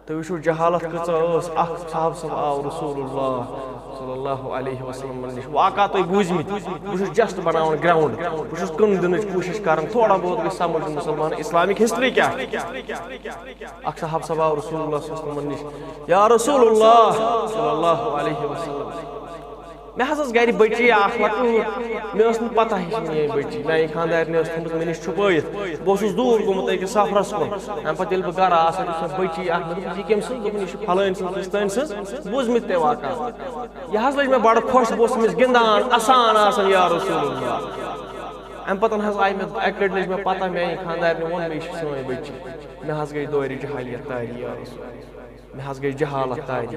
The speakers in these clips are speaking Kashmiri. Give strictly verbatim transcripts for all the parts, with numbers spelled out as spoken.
تُہۍ وٕچھِو جہالت کۭژاہ ٲس۔ اکھ صحابہٕ صٲب آو رسول اللہ صلی اللہ علیہ وسلم نِش، واقعہ تۄہہِ بوٗزمٕتۍ۔ بہٕ چھُس جسٹ بناوان گراؤنڈ، بہٕ چھُس کٕن دِنٕچ کوٗشش کران، تھوڑا بہت گژھِ سمجھ مُسلمان اسلامک ہسٹری کیٛاہ چھِ۔ اکھ صحابہٕ صٲب آو رسول اللہ صلی اللہ علیہ وسلم نِش، یا رسول اللہ صلی اللہ علیہ وسلم، مےٚ حظ ٲس گرِ بٔچی اکھ لۄکٕٹ، مےٚ ٲس نہٕ پتہ ہِش میٲنۍ بٔچی، میانہِ خانٛدارنہِ ٲس تھٲومٕژ مےٚ نِش چھُپٲیِتھ۔ بہٕ اوسُس دوٗر گوٚمُت أکِس سفرس کُن، اَمہِ پتہٕ ییٚلہِ بہٕ گرٕ آسان چھُس، مےٚ بٔچی اکھ، مےٚ دوٚپُس، یہِ کٔمۍ سٕنٛز؟ دوٚپُن، یہِ چھِ فلٲنۍ سٕنٛز، فِستٲنۍ سٕنٛز۔ بوٗزمٕتۍ تۄہہِ واقعہ۔ یہِ حظ لٔج مےٚ بڑٕ خۄش، بہٕ اوسُس أمِس گِنٛدان، اسان آسان، یا رسول اللہ۔ اَمہِ پتہٕ حظ آیہِ مےٚ اَکہِ لٹہِ لٔج مےٚ پتہ، میانہِ خانٛدارنہِ ووٚن مےٚ، یہِ چھِ سٲنۍ بٔچی۔ مےٚ حظ گٔے دورِ جہالیت طاری، یا رسول اللہ۔ مےٚ حظ گٔے جہالت طاری۔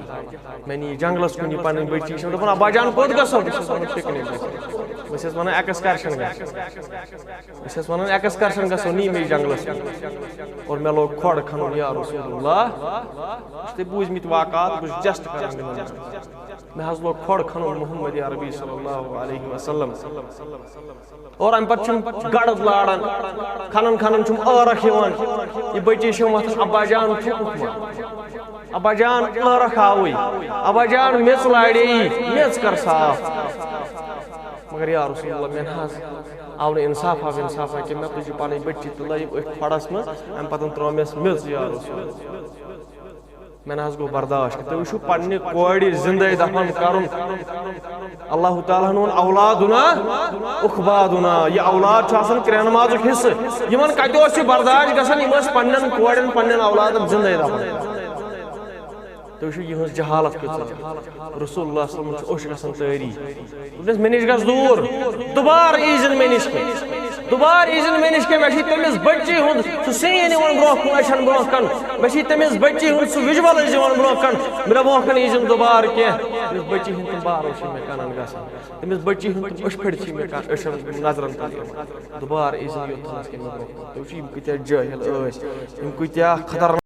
مےٚ نی جنگلس کُن یہِ پنٕنۍ بٔچی، چھَم دَپان، "ابا جان، کوٚت گژھو؟" بہٕ چھَس وَنان، "پِکنِک گژھو۔" بہٕ چھَس وَنان، "ایکسکرشن گژھو۔" بہٕ چھَس وَنان، "ایکسکرشن گژھو، نی مےٚ جنگلس کُن۔" اور مےٚ لوگ کھۄڈ کھنُن، یا رسول اللہ، یہِ چھِ تۄہہِ بوٗزمٕتۍ واقعات، بہٕ چھُس جسٹ کران یِمن۔ مےٚ حظ لوگ کھۄڈ کھنُن محمد عربی صلی اللہ علیہ وسلم۔ اور اَمہِ پتہٕ چھُم گڑد لاران، کھنان کھنان چھُم ٲرکھ یِوان۔ یہِ بٔچی چھَم وۄتھان، "ابا جان، ژٕ کُس ما؟ ابا جان، ٲرکھ آوٕے۔ ابا جان، میٚژ لاڑے یی، میٚژ کر صاف۔" مگر یا رسول اللہ، مےٚ نہ حظ آو نہٕ انصافا وِنصافا کینٛہہ۔ مےٚ تُج یہِ پنٕنۍ بٔچی تہٕ لٲج أتھۍ کھۄڈس منٛز، اَمہِ پتہٕ ترٲو مےٚ میٚژ، یا رسول اللہ۔ مےٚ نہ حظ گوٚو برداشت۔ تُہۍ وٕچھِو پننہِ کورِ زندے دفن کرُن۔ اللہ تعالیٰ ہن ووٚن، "اولادنا اخبادنا"، یہِ اولاد چھُ آسان کرٛٮ۪ن مازُک حصہٕ۔ یِمن کتہِ اوس یہِ برداشت گژھان؟ یِم ٲسۍ پننٮ۪ن کورٮ۪ن، پننٮ۪ن اولادن زندے دفن۔ تُہۍ وٕچھِو یِہٕنٛز جہالت کۭژاہ۔ رسول اللہ صلی اللہ علیہ وسلم چھُ اوٚش گژھان تٲری۔ دوٚپنَس، "مےٚ نِش گژھ دوٗر، دُبارٕ یی زِنہٕ مےٚ نِش کینٛہہ۔ دُبارٕ یی زِنہٕ مےٚ نِش کینٛہہ، مےٚ چھُے تٔمِس بٔچی ہُنٛد سُہ سین یِوان برونٛہہ کُن، أچھَن برونٛہہ کُن۔ مےٚ چھُے تٔمِس بٔچی ہُنٛد سُہ وِجوَلٕز یِوان برونٛہہ کُن، مےٚ برونٛہہ کُن یی زِنہٕ دُبارٕ کینٛہہ۔" تٔمِس بٔچی ہُنٛد تِم بارو چھِ مےٚ کَنَن گژھان، تٔمِس بٔچی ہُنٛد تِم أچھ پھٔڑۍ چھِ مےٚ کَن-، أچھَن نظرَن تَل یِوان۔ دُبارٕ یی زِنہٕ یوٚتَنَس کینٛہہ مےٚ برونٛہہ کُن۔ تُہۍ وٕچھِو یِم کۭتیٛاہ جٲہِل ٲسۍ، یِم کۭتیٛاہ خطرناک